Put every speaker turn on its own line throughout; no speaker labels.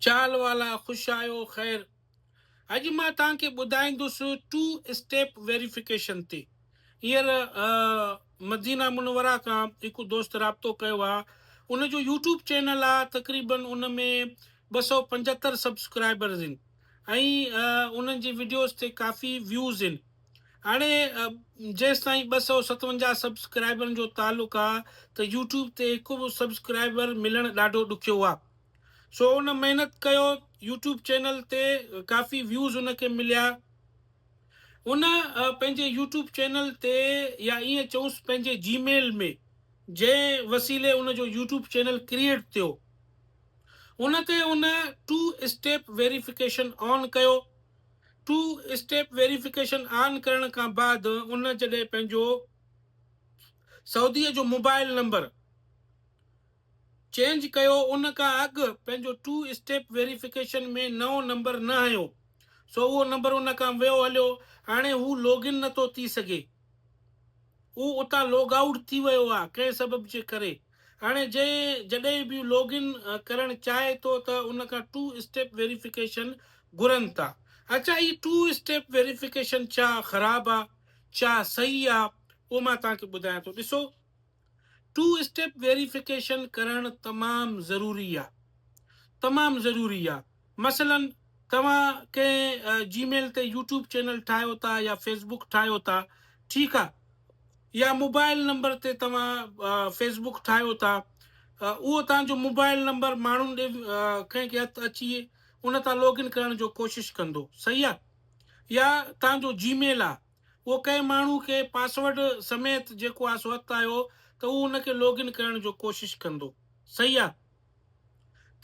چال والا خوش آهيو خير اڄ مان توهان کي ٻڌائيندس ٽو اسٽيپ ويريفڪيشن تي هينئر مدينه منوره کان هڪ دوست رابطو ڪيو آ ان جو يوٽيوب چينل آ تقريبن ان ۾ 275 سبسڪرائبرز آهن ۽ انهن جي وڊيوز تي ڪافي ويوز آهن هاڻي جيستائين 257 سبسڪرائبرن جو تعلق آ ته يوٽيوب تي هڪ به سبسڪرائبر ملڻ ڏاڍو ڏکيو آ سو ان محنت ڪيو يوٽيوب چينل تي ڪافي ويوز ان کي مليا ان پنهنجي يوٽيوب چينل تي يا ائين چئونس پنهنجي جي ميل ۾ جنهن وسيلي ان جو يوٽيوب چينل ڪريئيٽ ٿيو ان تي ان ٽو اسٽيپ ويريفڪيشن آن ڪيو ٽو اسٽيپ ويريفڪيشن آن ڪرڻ کان بعد ان جڏهن پنهنجو سعودي جو موبائل نمبر چينج ڪيو ان کان اڳ پنهنجو ٽو اسٽيپ ويريفڪيشن ۾ نئون نمبر نه هنيو سو اهو نمبر ان کان ويو هليو هاڻي هو لاگ ان نٿو ٿي سگهي هو اتان لاگ آئوٽ ٿي ويو آ ڪنهن سبب جي ڪري هاڻي جنهن جڏهن به لاگ ان ڪرڻ چاهي ٿو ته ان کان ٽو اسٽيپ ويريفڪيشن گهرن ٿا اڇا هي ٽو اسٽيپ ويريفڪيشن ڇا خراب آ ڇا صحيح آ اهو مان توهان کي ٻڌايان ٿو ڏسو ٽو اسٽيپ ويريفڪيشن ڪرڻ تمام ضروري آ تمام ضروري آ مثلا توهان ڪنهن جي ميل تي يوٽيوب چينل ٺاهيو ٿا يا فيسبوڪ ٺاهيو ٿا ٺيڪ آ يا موبائل نمبر تي توهان فيسبوڪ ٺاهيو ٿا اهو توهان جو موبائل نمبر ماڻهن ڏي ڪنهن کي هٿ اچي ان تان لاگ ان ڪرڻ جو ڪوشش ڪندو صحيح آ يا توهان جو جي ميل آ اهو ڪنهن ماڻهو کي پاسورڊ سميت جيڪو آ سو هٿ آيو ته هو ان کي لاگ ان ڪرڻ جو ڪوشش ڪندو صحيح آ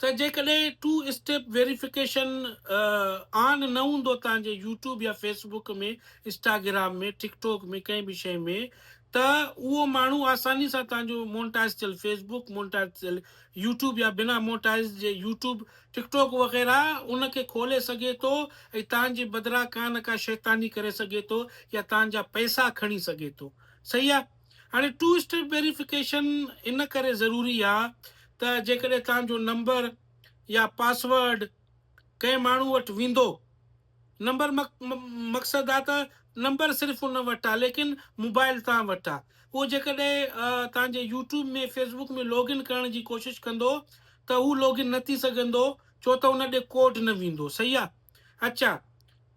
ته جيڪڏهن ٽو اسٽيپ ويريفڪيشن آن نه هوندو توهان جي يوٽيوب يا فيسبوڪ ۾ انسٽاگرام ۾ ٽڪ ٽاڪ ۾ ڪنهن به شيء ۾ ته اهو ماڻهو آساني سان توهان جو مونٽائز ٿيل فيسبوڪ مونٽائز ٿيل يوٽيوب يا بنا مونٽائز جي يوٽيوب ٽڪ ٽاڪ وغيره ان کي کولي سگهي ٿو ۽ توهان جي بدران ڪا نه ڪا شيطاني ڪري سگهي ٿو يا توهان جا پئسا کڻي سگهي ٿو صحيح آ هاڻي ٽو اسٽيپ ويريفڪيشن ان ڪري ضروري آ ته جيڪڏهن توهان جو نمبر يا پاسورڊ ڪنهن ماڻهو وٽ ويندو نمبر مقصد آ ته نمبر صرف ان وٽ آ ليڪن موبائل توهان وٽ آ اهو جيڪڏهن توهان جي يوٽيوب ۾ فيسبوڪ ۾ لاگ ان ڪرڻ جي ڪوشش ڪندو ته هو لاگ ان نه ٿي سگهندو ڇو ته ان ڏي ڪوڊ نه ويندو صحيح آ اڇا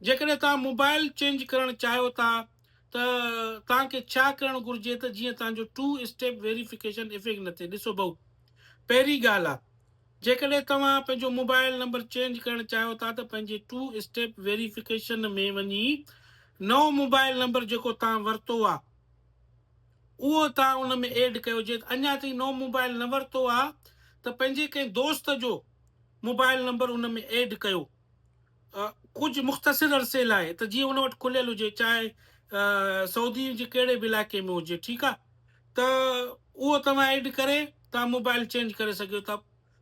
جيڪڏهن توهان موبائل چينج ڪرڻ چاهيو ٿا ته توهان کي ڇا ڪرڻ گهرجي ته جيئن توهان جو ٽو اسٽيپ ويريفڪيشن افيڪٽ نه ٿئي ڏسو ڀئو پهرين ڳالهه آ جيڪڏهن توهان پنهنجو موبائل نمبر چينج ڪرڻ چاهيو ٿا ته پنهنجي ٽو اسٽيپ ويريفڪيشن ۾ وڃي نئون موبائل نمبر جيڪو توهان ورتو آ اهو توهان ان ۾ ايڊ ڪيو جي اڃا تائين نئون موبائل نه ورتو آ ته پنهنجي ڪنهن دوست جو موبائل نمبر ان ۾ ايڊ ڪيو ڪجهه مختصر عرصي لاء ته جيئن ان وٽ کليل هجي چاهي سعودي جي ڪهڙي به علائقي ۾ هجي ٺيڪ آ ته اهو توهان ايڊ ڪري توهان موبائل چينج ڪري سگهيو ٿا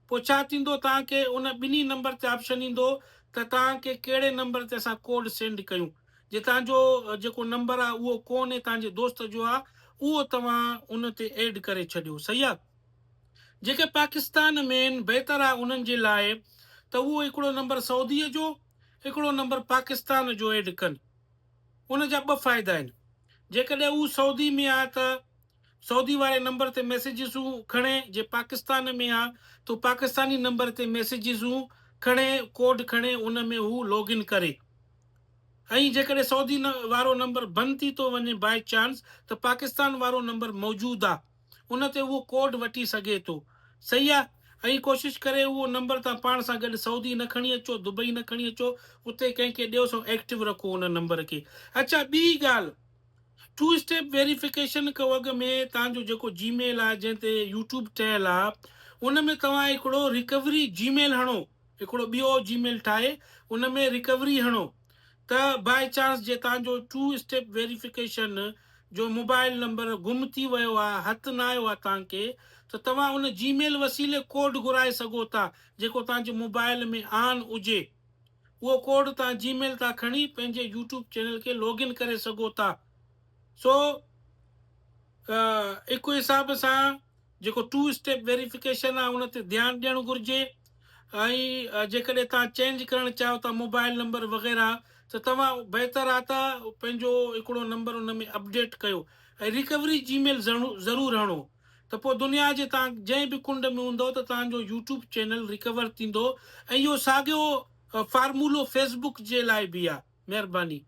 پوء ڇا ٿيندو توهان کي ان ٻنهي نمبر تي آپشن ايندو ته توهان کي ڪهڙي نمبر تي اسان ڪوڊ سينڊ ڪيون جي توهان جو جيڪو نمبر آ اهو ڪونهي توهان جي دوست جو آ اهو توهان ان تي ايڊ ڪري ڇڏيو صحيح آ جيڪي پاڪستان ۾ آهن بهتر آ انهن جي لاء ته اهو هڪڙو نمبر سعودي جو هڪڙو نمبر پاڪستان جو ايڊ ڪن ان جا ٻه فائدا آهن جيڪڏهن هو سعودي ۾ آ ته سعودي واري نمبر تي ميسيجزون کڻي جي پاڪستان ۾ آ ته پاڪستاني نمبر تي ميسيجزون کڻي ڪوڊ کڻي ان ۾ هو لاگ ان ڪري ۽ جيڪڏهن سعودي وارو نمبر بند ٿي ٿو وڃي بائي چانس ته پاڪستان وارو نمبر موجود آ ان تي اهو ڪوڊ وٺي سگهي ٿو صحيح آ ۽ ڪوشش ڪري اهو نمبر تان پاڻ سان گڏ سعودي نه کڻي اچو دبئي نه کڻي اچو اتي ڪنهن کي ڏيو سو ايڪٽو رکو ان نمبر کي اڇا ٻي ڳالهه ٽو اسٽيپ ويريفڪيشن کان اڳ ۾ توهان جو جيڪو جي ميل آ جنهن تي يوٽيوب ٺهيل آ ان ۾ توهان هڪڙو ريڪوري جي ميل هڻو هڪڙو ٻيو جي ميل ٺاهي ان ۾ ريڪوري هڻو ته بائي چانس جي توهان جو ٽو اسٽيپ ويريفڪيشن جو موبائل نمبر گم ٿي ويو آ هٿ نه آيو آ توهان کي ته توهان ان جي ميل وسيلي ڪوڊ گهرائي سگهو ٿا جيڪو توهان جي موبائل ۾ آن هجي اهو ڪوڊ توهان جي ميل تان کڻي پنهنجي يوٽيوب چينل کي لاگ ان ڪري سگهو ٿا سو هڪ حساب سان جيڪو ٽو اسٽيپ ويريفڪيشن آ ان تي ڌيان ڏيڻ گهرجي ۽ جيڪڏهن توهان چينج ڪرڻ چاهيو ٿا موبائل نمبر وغيره ته توهان بهتر آ ته پنهنجو هڪڙو نمبر ان ۾ اپڊيٽ ڪيو ۽ ريڪوري جي ميل ضرور هڻو ته پوء دنيا جي توهان جنهن به ڪنڊ ۾ هوندؤ ته توهان جو يوٽيوب چينل ريڪور ٿيندو ۽ اهو ساڳيو فارمولو فيسبوڪ جي لاء به آ. مهرباني.